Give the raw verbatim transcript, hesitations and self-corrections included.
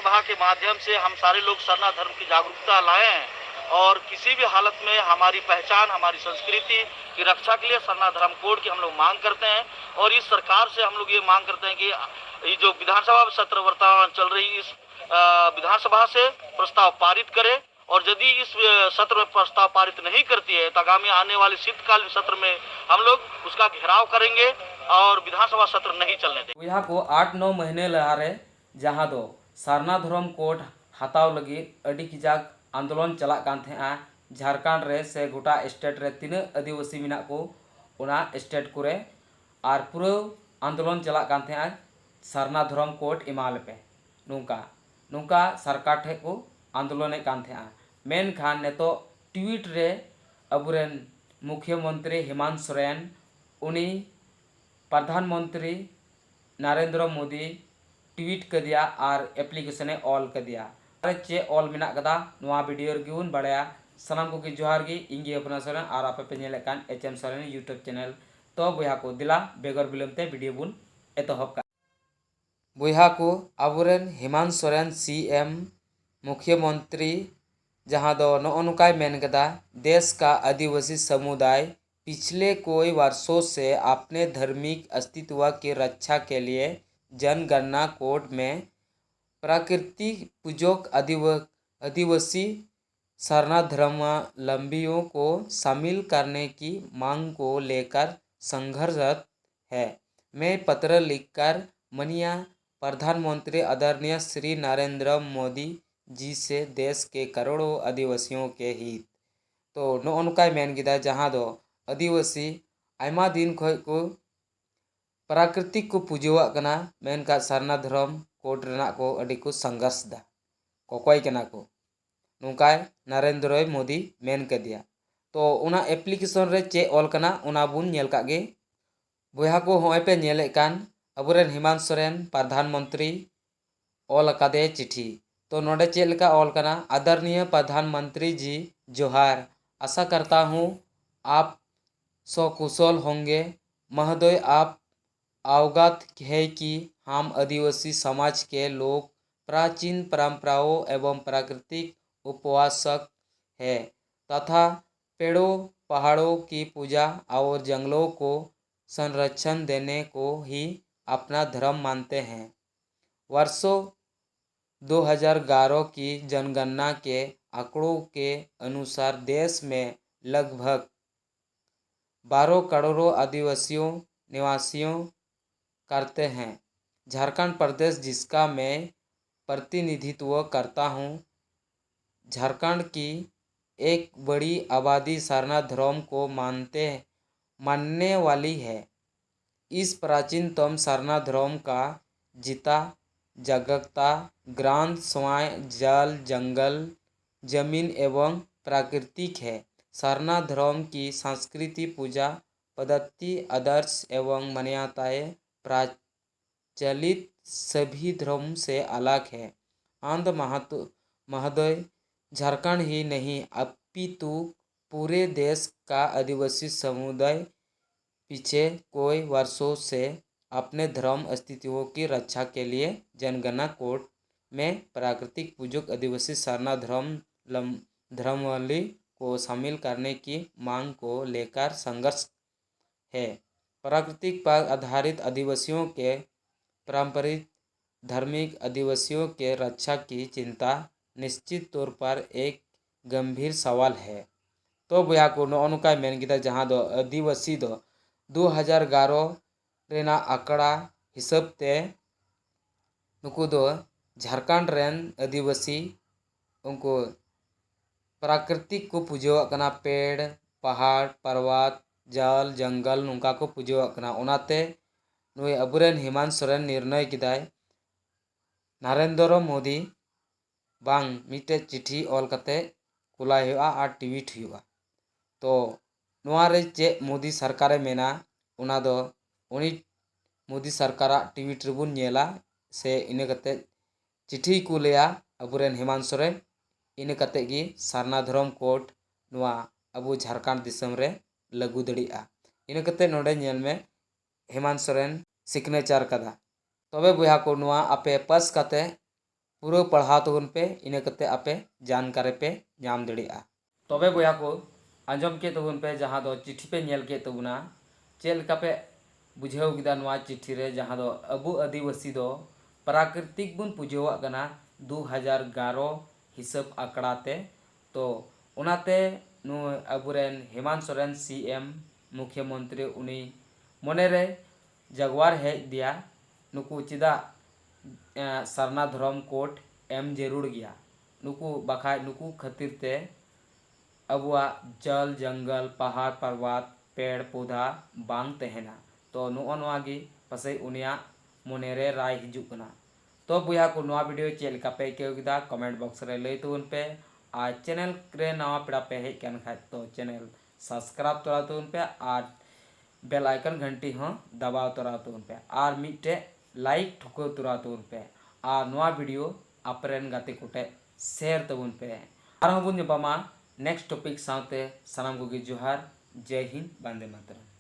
सभा के माध्यम से हम सारे लोग सरना धर्म की जागरूकता लाएं और किसी भी हालत में हमारी पहचान, हमारी संस्कृति की रक्षा के लिए सरना धर्म कोड की हम लोग मांग करते हैं। और इस सरकार से हम लोग ये मांग करते हैं कि ये जो विधानसभा सत्र वर्तमान चल रही, इस अ, विधानसभा से प्रस्ताव पारित करे और यदि इस अ, सत्र में प्रस्ताव पारित नहीं करती है तो आगामी आने वाले शीतकालीन सत्र में हम लोग उसका घेराव करेंगे और विधानसभा सत्र नहीं चलने देंगे। ᱵᱚᱭᱦᱟ ᱠᱚ, ᱟᱴ ᱱᱚ ᱢᱟᱹᱦᱱᱟᱹ ᱞᱟᱦᱟᱨᱮ ᱡᱟᱦᱟᱸ ᱫᱚ ᱥᱟᱨᱱᱟ ᱫᱷᱚᱨᱚᱢ ᱠᱳᱰ ᱦᱟᱛᱟᱣ ᱞᱟᱹᱜᱤᱫ ᱟᱹᱰᱤ ᱠᱟᱡᱟᱠ ᱟᱱᱫᱳᱞᱚᱱ ᱪᱟᱞᱟᱜ ᱠᱟᱱ ᱛᱟᱦᱮᱸᱜᱼᱟ᱾ ᱡᱷᱟᱲᱠᱷᱚᱸᱰ ᱨᱮ ᱥᱮ ᱜᱚᱴᱟ ᱥᱴᱮᱴ ᱨᱮ ᱛᱤᱱᱟᱹᱜ ᱟᱹᱫᱤᱵᱟᱹᱥᱤ ᱢᱮᱱᱟᱜ ᱠᱚ, ᱚᱱᱟ ᱥᱴᱮᱴ ᱠᱚᱨᱮ ᱟᱨ ᱯᱩᱨᱟᱹ ᱟᱱᱫᱳᱞᱚᱱ ᱪᱟᱞᱟᱜ ᱠᱟᱱ ᱛᱟᱦᱮᱸᱜᱼᱟ, ᱥᱟᱨᱱᱟ ᱫᱷᱚᱨᱚᱢ ᱠᱳᱰ ᱮᱢᱟ ᱞᱮᱯᱮ᱾ ᱱᱚᱝᱠᱟ ᱱᱚᱝᱠᱟ ᱥᱚᱨᱠᱟᱨ ᱴᱷᱮᱱ ᱠᱚ ᱟᱱᱫᱳᱞᱚᱱᱮᱫ ᱠᱟᱱ ᱛᱟᱦᱮᱸᱜᱼᱟ᱾ ᱢᱮᱱᱠᱷᱟᱱ ᱱᱤᱛᱚᱜ ᱴᱩᱭᱤᱴ ᱨᱮ ᱟᱵᱚᱨᱮᱱ ᱢᱩᱠᱷᱭᱟᱹ ᱢᱚᱱᱛᱨᱤ ᱦᱮᱢᱟᱱᱛ ᱥᱚᱨᱮᱱ ᱩᱱᱤ ᱯᱨᱚᱫᱷᱟᱱ ᱢᱚᱱᱛᱨᱤ ᱱᱟᱨᱮᱱᱫᱨᱚ ᱢᱳᱫᱤ ᱴᱩᱭᱤᱴ ᱠᱟᱫᱮᱭᱟ ᱟᱨ ᱮᱯᱞᱤᱠᱮᱥᱚᱱᱮ ᱚᱞ ᱠᱟᱫᱮᱭᱟ᱾ ᱟᱨ ᱪᱮᱫ ᱚᱞ ᱢᱮᱱᱟᱜ ᱠᱟᱫᱟ, ᱱᱚᱣᱟ ᱵᱷᱤᱰᱤᱭᱳ ᱨᱮᱜᱮ ᱵᱚᱱ ᱵᱟᱲᱟᱭᱟ᱾ ᱥᱟᱱᱟᱢ ᱠᱚᱜᱮ ᱡᱚᱦᱟᱨ ᱜᱮ, ᱤᱧ ᱜᱮ ᱦᱚᱯᱚᱱᱟ ᱥᱚᱨᱮᱱ ᱟᱨ ᱟᱯᱮ ᱯᱮ ᱧᱮᱞᱮᱫ ᱠᱟᱱ H M Soren YouTube channel. ᱛᱚ ᱵᱚᱭᱦᱟ ᱠᱚ, ᱫᱮᱞᱟ ᱵᱮᱜᱚᱨ ᱵᱤᱞᱚᱢ ᱛᱮ ᱵᱷᱤᱰᱤᱭᱳ ᱵᱚᱱ ᱮᱛᱚᱦᱚᱵ ᱠᱟᱜᱼᱟ᱾ ᱵᱚᱭᱦᱟ ᱠᱚ, ᱟᱵᱚᱨᱮᱱ ᱦᱮᱢᱟᱱᱛ ᱥᱚᱨᱮᱱ ᱥᱤ ᱮᱢ ᱢᱩᱠᱷᱭᱟᱹ ᱢᱚᱱᱛᱨᱤ ᱡᱟᱦᱟᱸ ᱫᱚ ᱱᱚᱜᱼᱚ ᱱᱚᱝᱠᱟᱭ ᱢᱮᱱ ᱠᱟᱫᱟ, देश का आदिवासी समुदाय पिछले कई वर्षों से अपने धार्मिक अस्तित्व की रक्षा के लिए जनगणना कोड में प्राकृतिक पूजक आदिव आदिवासी सरना धर्मावलंबियों को शामिल करने की मांग को लेकर संघर्षरत है। मैं पत्र लिखकर माननीय प्रधानमंत्री आदरणीय श्री नरेंद्र मोदी जी से देश के करोड़ों आदिवासियों के हित, ᱛᱚ ᱱᱚᱜᱼᱚ ᱱᱚᱝᱠᱟᱭ ᱢᱮᱱ ᱠᱮᱫᱟ, ᱡᱟᱦᱟᱸ ᱫᱚ ᱟᱹᱫᱤᱵᱟᱹᱥᱤ ᱟᱭᱢᱟ ᱫᱤᱱ ᱠᱷᱚᱱ ᱠᱚ ᱯᱨᱟᱠᱨᱤᱛᱤᱠ ᱠᱚ ᱯᱩᱡᱟᱹᱣᱟᱜ ᱠᱟᱱᱟ, ᱢᱮᱱᱠᱷᱟᱱ ᱥᱟᱨᱱᱟ ᱫᱷᱚᱨᱚᱢ ᱠᱳᱰ ᱨᱮᱱᱟᱜ ᱠᱚ ᱟᱹᱰᱤ ᱠᱚ ᱥᱚᱝᱜᱷᱟᱨᱥ ᱫᱟ, ᱠᱚᱠᱚᱭ ᱠᱟᱱᱟ ᱠᱚ, ᱱᱚᱝᱠᱟᱭ ᱱᱟᱨᱮᱱᱫᱨᱚᱭ ᱢᱳᱫᱤ ᱢᱮᱱ ᱠᱟᱫᱮᱭᱟ᱾ ᱛᱚ ᱚᱱᱟ ᱮᱯᱞᱤᱠᱮᱥᱚᱱ ᱨᱮ ᱪᱮᱫ ᱚᱞ ᱠᱟᱱᱟ, ᱚᱱᱟ ᱵᱚᱱ ᱧᱮᱞ ᱠᱟᱜ ᱜᱮ᱾ ᱵᱚᱭᱦᱟ ᱠᱚ, ᱦᱚᱸᱜᱼᱚᱭ ᱯᱮ ᱧᱮᱞᱮᱫ ᱠᱟᱱ ᱟᱵᱚᱨᱮᱱ ᱦᱮᱢᱟᱱᱛ ᱥᱚᱨᱮᱱ ᱯᱨᱚᱫᱷᱟᱱ ᱢᱚᱱᱛᱨᱤ ᱚᱞ ᱟᱠᱟᱫᱮ ᱪᱤᱴᱷᱤ᱾ ᱛᱚ ᱱᱚᱰᱮ ᱪᱮᱫ ᱞᱮᱠᱟ ᱚᱞ ᱠᱟᱱᱟ, आदरणीय प्रधानमंत्री जी जोहार, आशा करता हूँ आप सकुशल होंगे। महोदय, आप अवगत है कि हम आदिवासी समाज के लोग प्राचीन परंपराओं एवं प्राकृतिक उपासक है तथा पेड़ों, पहाड़ों की पूजा और जंगलों को संरक्षण देने को ही अपना धर्म मानते हैं। वर्षों दो हज़ार ग्यारह की जनगणना के आंकड़ों के अनुसार देश में लगभग बारह करोड़ों आदिवासियों निवासियों करते हैं। झारखंड प्रदेश, जिसका मैं प्रतिनिधित्व करता हूँ, झारखंड की एक बड़ी आबादी सरना धर्म को मानते मानने वाली है। इस प्राचीनतम सरना धर्म का जीता जागता ग्रंथ स्वयं जल, जंगल, जमीन एवं प्राकृतिक है। सरना धर्म की संस्कृति, पूजा पद्धति, आदर्श एवं मान्यताएं प्रचलित सभी धर्म से अलग है। आनंद महतो महोदय झारखंड ही नहीं अपितु पूरे देश का आदिवासी समुदाय पीछे कई वर्षों से अपने धर्म अस्तित्व की रक्षा के लिए जनगणना कोड में प्राकृतिक पूजक आदिवासी सरना धर्म लम धर्मावली को शामिल करने की मांग को लेकर संघर्ष है। प्राकृतिक पर आधारित आदिवासियों के पारंपरिक धार्मिक आदिवासियों के रक्षा की चिंता निश्चित तौर पर एक गंभीर सवाल है। ᱛᱚ ᱵᱚᱭᱦᱟ ᱠᱚ, ᱱᱚᱜᱼᱚ ᱱᱚᱝᱠᱟᱭ ᱢᱮᱱ ᱠᱮᱫᱟ, ᱡᱟᱦᱟᱸ ᱫᱚ ᱟᱹᱫᱤᱵᱟᱹᱥᱤ ᱫᱚ ᱫᱩ ᱦᱟᱡᱟᱨ ᱮᱜᱟᱨᱚ ᱨᱮᱱᱟᱜ ᱟᱸᱠᱲᱟ ᱦᱤᱥᱟᱹᱵ ᱛᱮ ᱱᱩᱠᱩ ᱫᱚ ᱡᱷᱟᱲᱠᱷᱚᱸᱰ ᱨᱮᱱ ᱟᱹᱫᱤᱵᱟᱹᱥᱤ, ᱩᱱᱠᱩ ᱯᱨᱟᱠᱨᱤᱛᱤᱠ ᱠᱚ ᱯᱩᱡᱟᱹᱣᱟᱜ ᱠᱟᱱᱟ, ᱯᱮᱲ, ᱯᱟᱦᱟᱲ, ᱯᱟᱨᱣᱟᱛ, ᱡᱟᱞ, ᱡᱚᱝᱜᱚᱞ, ᱱᱚᱝᱠᱟ ᱠᱚ ᱯᱩᱡᱟᱹᱣᱟᱜ ᱠᱟᱱᱟ᱾ ᱚᱱᱟᱛᱮ ᱱᱩᱭ ᱟᱵᱚᱨᱮᱱ ᱦᱮᱢᱟᱱᱛ ᱥᱚᱨᱮᱱ ᱱᱤᱨᱱᱚᱭ ᱠᱮᱫᱟᱭ, ᱱᱟᱨᱮᱱᱫᱨᱚ ᱢᱳᱫᱤ ᱵᱟᱝ ᱢᱤᱫᱴᱮᱡ ᱪᱤᱴᱷᱤ ᱚᱞ ᱠᱟᱛᱮ ᱠᱩᱞᱟᱭ ᱦᱩᱭᱩᱜᱼᱟ ᱟᱨ ᱴᱩᱭᱤᱴ ᱦᱩᱭᱩᱜᱼᱟ᱾ ᱛᱚ ᱱᱚᱣᱟ ᱨᱮ ᱪᱮᱫ ᱢᱳᱫᱤ ᱥᱚᱨᱠᱟᱨᱮ ᱢᱮᱱᱟ, ᱚᱱᱟ ᱫᱚ ᱩᱱᱤ ᱢᱳᱫᱤ ᱥᱚᱨᱠᱟᱨᱟᱜ ᱴᱩᱭᱤᱴ ᱨᱮᱵᱚᱱ ᱧᱮᱞᱟ, ᱥᱮ ᱤᱱᱟᱹ ᱠᱟᱛᱮ ᱪᱤᱴᱷᱤᱭ ᱠᱩᱞᱮᱭᱟ ᱟᱵᱚᱨᱮᱱ ᱦᱮᱢᱟᱱᱛ ᱥᱚᱨᱮᱱ᱾ ᱤᱱᱟᱹ ᱠᱟᱛᱮ ᱜᱮ ᱥᱟᱨᱱᱟ ᱫᱷᱚᱨᱚᱢ ᱠᱳᱰ ᱱᱚᱣᱟ ᱟᱵᱚ ᱡᱷᱟᱲᱠᱷᱚᱸᱰ ᱫᱤᱥᱚᱢ ᱨᱮ ᱞᱟᱹᱜᱩ ᱫᱟᱲᱮᱭᱟᱜᱼᱟ᱾ ᱤᱱᱟᱹ ᱠᱟᱛᱮ ᱱᱚᱰᱮ ᱧᱮᱞ ᱢᱮ, ᱦᱮᱢᱟᱱᱛ ᱥᱚᱨᱮᱱ ᱥᱤᱜᱽᱱᱮᱪᱟᱨ ᱠᱟᱫᱟ᱾ ᱛᱚᱵᱮ ᱵᱚᱭᱦᱟ ᱠᱚ, ᱱᱚᱣᱟ ᱟᱯᱮ ᱯᱟᱥ ᱠᱟᱛᱮ ᱯᱩᱨᱟᱹ ᱯᱟᱲᱦᱟᱣ ᱛᱟᱵᱚᱱ ᱯᱮ, ᱤᱱᱟᱹ ᱠᱟᱛᱮ ᱟᱯᱮ ᱡᱟᱱᱠᱟᱨᱤ ᱯᱮ ᱧᱟᱢ ᱫᱟᱲᱮᱭᱟᱜᱼᱟ᱾ ᱛᱚᱵᱮ ᱵᱚᱭᱦᱟ ᱠᱚ, ᱟᱸᱡᱚᱢ ᱠᱮᱫ ᱛᱟᱵᱚᱱ ᱯᱮ, ᱡᱟᱦᱟᱸ ᱫᱚ ᱪᱤᱴᱷᱤ ᱯᱮ ᱧᱮᱞ ᱠᱮᱫ ᱛᱟᱵᱚᱱᱟ, ᱪᱮᱫ ᱞᱮᱠᱟ ᱯᱮ ᱵᱩᱡᱷᱟᱹᱣ ᱠᱮᱫᱟ ᱱᱚᱣᱟ ᱪᱤᱴᱷᱤ ᱨᱮ, ᱡᱟᱦᱟᱸ ᱫᱚ ᱟᱵᱚ ᱟᱹᱫᱤᱵᱟᱹᱥᱤ ᱫᱚ ᱯᱨᱟᱠᱨᱤᱛᱤᱠ ᱵᱚᱱ ᱯᱩᱡᱟᱹᱣᱟᱜ ᱠᱟᱱᱟ ᱫᱩ ᱦᱟᱡᱟᱨ ᱮᱜᱟᱨᱚ ᱦᱤᱥᱟᱹᱵ ᱟᱠᱲᱟ ᱛᱮ᱾ ᱛᱚ ᱚᱱᱟᱛᱮ ᱱᱩᱭ ᱟᱵᱚᱨᱮᱱ ᱦᱮᱢᱟᱱᱛ ᱥᱚᱨᱮᱱ ᱥᱤ ᱮᱢ ᱢᱩᱠᱷᱭᱚᱢᱚᱱᱛᱨᱤ ᱩᱱᱤ ᱢᱚᱱᱮᱨᱮ ᱡᱟᱜᱽᱣᱟᱨ ᱦᱮᱡ ᱫᱮᱭᱟ, ᱱᱩᱠᱩ ᱪᱮᱫᱟᱜ ᱮᱸ, ᱥᱟᱨᱱᱟ ᱫᱷᱚᱨᱚᱢ ᱠᱳᱰ ᱮᱢ ᱡᱟᱹᱨᱩᱲ ᱜᱮᱭᱟ᱾ ᱱᱩᱠᱩ ᱵᱟᱠᱷᱟᱡ ᱱᱩᱠᱩ ᱠᱷᱟᱹᱛᱤᱨ ᱛᱮ ᱟᱵᱚᱣᱟᱜ ᱡᱚᱞ, ᱡᱚᱝᱜᱚᱞ, ᱯᱟᱦᱟᱲ, ᱯᱚᱨᱵᱚᱛ, ᱯᱮᱲ, ᱯᱚᱫᱷᱟ ᱵᱟᱝ ᱛᱟᱦᱮᱱᱟ᱾ ᱛᱚ ᱱᱚᱜᱼᱚ ᱱᱚᱣᱟ ᱜᱮ ᱯᱟᱥᱮᱡ ᱩᱱᱤᱭᱟᱜ ᱢᱚᱱᱮᱨᱮ ᱨᱟᱭ ᱦᱤᱡᱩᱜ ᱠᱟᱱᱟ᱾ ᱛᱚ ᱵᱚᱭᱦᱟ ᱠᱚ, ᱱᱚᱣᱟ ᱵᱷᱤᱰᱤᱭᱳ ᱪᱮᱫ ᱞᱮᱠᱟ ᱯᱮ ᱟᱹᱭᱠᱟᱹᱣ ᱠᱮᱫᱟ, ᱠᱚᱢᱮᱱᱴ ᱵᱚᱠᱥ ᱨᱮ ᱞᱟᱹᱭ ᱛᱟᱵᱚᱱ ᱯᱮ᱾ ᱟᱨ ᱪᱮᱱᱮᱞ ᱨᱮ ᱱᱟᱣᱟ ᱯᱮᱲᱟ ᱯᱮ ᱦᱮᱡ ᱠᱟᱱ ᱠᱷᱟᱡ, ᱛᱚ ᱪᱮᱱᱮᱞ ᱥᱟᱵᱥᱠᱨᱟᱭᱤᱵ ᱛᱚᱨᱟ ᱛᱟᱵᱚᱱ ᱯᱮ ᱟᱨ ᱵᱮᱞ ᱟᱭᱠᱚᱱ ᱜᱷᱟᱱᱴᱤ ᱦᱚᱸ ᱫᱟᱵᱟᱣ ᱛᱚᱨᱟ ᱛᱟᱵᱚᱱ ᱯᱮ ᱟᱨ ᱢᱤᱫᱴᱮᱡ ᱞᱟᱭᱤᱠ ᱴᱷᱩᱠᱟᱹᱣ ᱛᱚᱨᱟ ᱛᱟᱵᱚᱱ ᱯᱮ᱾ ᱟᱨ ᱱᱚᱣᱟ ᱵᱷᱤᱰᱤᱭᱳ ᱟᱯᱮᱨᱮᱱ ᱜᱟᱛᱮ ᱠᱚᱴᱷᱮᱡ ᱥᱮᱭᱟᱨ ᱛᱟᱵᱚᱱ ᱯᱮ᱾ ᱟᱨᱦᱚᱸ ᱵᱚᱱ ᱧᱟᱯᱟᱢᱟ ᱱᱮᱠᱥᱴ ᱴᱚᱯᱤᱠ ᱥᱟᱶᱛᱮ᱾ ᱥᱟᱱᱟᱢ ᱠᱚᱜᱮ ᱡᱚᱦᱟᱨ, ᱡᱟᱭ ᱦᱤᱱᱫ, ᱵᱟᱱᱫᱮ ᱢᱟᱛᱨᱚᱢ᱾